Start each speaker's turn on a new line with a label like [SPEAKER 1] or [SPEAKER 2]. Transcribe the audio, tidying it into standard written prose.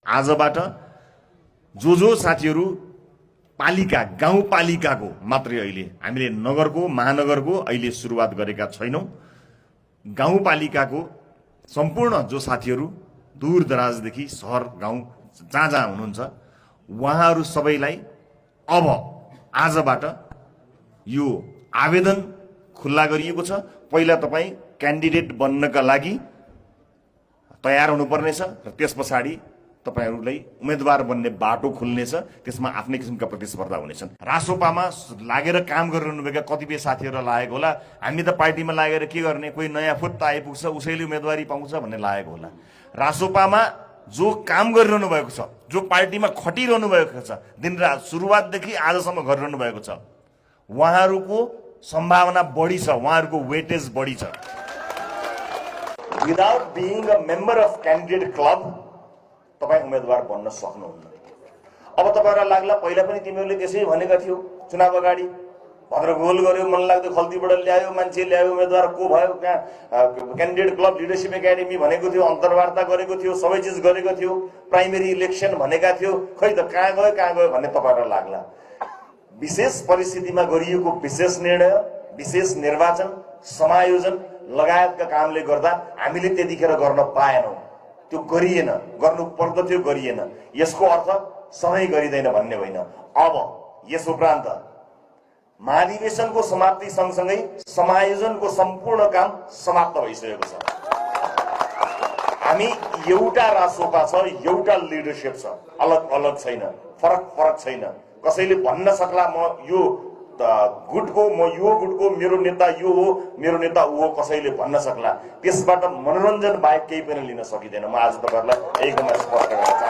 [SPEAKER 1] आजबाट जो साथीहरू पालिका गाउँपालिकाको मात्रै अहिले हामीले नगरको महानगरको अहिले सुरुवात गरेका छैनौं। गाउँपालिकाको सम्पूर्ण जो साथीहरू दूर दराजदेखि शहर गाउँ जहाँ हुनुहुन्छ उहाँहरू सबैलाई अब आजबाट यो आवेदन खुल्ला गरिएको छ। पहिला तपाई क्यान्डिडेट बन्नका लागि तयार हुनुपर्नेछ र त्यसपछि तपाईहरुलाई उम्मेदवार बन्ने बाटो खुल्नेछ। त्यसमा आफ्नै किसिमका प्रतिस्पर्धा हुनेछन्। रासोपामा लागेर काम गरिरहनुभएका कतिपय साथीहरुलाई लागेको होला हामी त पार्टीमा लागेर के गर्ने, कोही नयाँ फुत्ता आइपुग्छ उसैले उम्मेदवारी पाउँछ भन्ने लागेको होला। रासोपामा जो काम गरिरहनु भएको छ, जो पार्टीमा खटिरहनु भएको छ, दिनरात सुरुवातदेखि आजसम्म गरिरहनु भएको छ, उहाँहरुको सम्भावना बढी छ, उहाँहरुको वेटेज बढी छ। Without being a member of candidate club तपाई उम्मेदवार बन्न सक्नुहुन्न। अब तपाईहरुलाई लाग्ला पहिला पनि तिमीहरुले त्यसै भनेका थियौ, चुनाव अगाडि भद्रगोल गर्यो, मनलाग्दो खल्तीबाट ल्यायो, मान्छे ल्यायो, उम्मेदवार को भयो, क्यान्डिडेट क्लब लिडरशिप एकाडेमी भनेको थियो, अन्तर्वार्ता गरेको थियो, सबै चीज गरेको थियो, प्राइमेरी इलेक्सन भनेका थियो, खै त कहाँ गयो भन्ने तपाईहरुलाई लाग्ला। विशेष परिस्थितिमा गरिएको विशेष निर्णय, विशेष निर्वाचन, समायोजन लगायतका कामले गर्दा हामीले त्यतिखेर गर्न पाएनौं। त्यो गरिएन, गर्नु पर्दथ्यो गरिएन। यसको अर्थ सधैँ गरिदैन भन्ने होइन। अब यस उपरान्त महाधिवेशनको समाप्ति सँगसँगै समायोजनको सम्पूर्ण काम समाप्त भइसकेको छ। हामी एउटा रासोपा छ, एउटा लिडरशिप छ, अलग अलग छैन, फरक छैन। कसैले भन्न सक्ला म यो गुटको, म यो गुटको, मेरो नेता यो हो, मेरो नेता ऊ हो, कसैले भन्न सक्ला। त्यसबाट मनोरञ्जन बाहेक केही पनि लिन सकिँदैन। म आज तपाईहरुलाई एकदमै स्पष्ट गर्न चाहन्छु।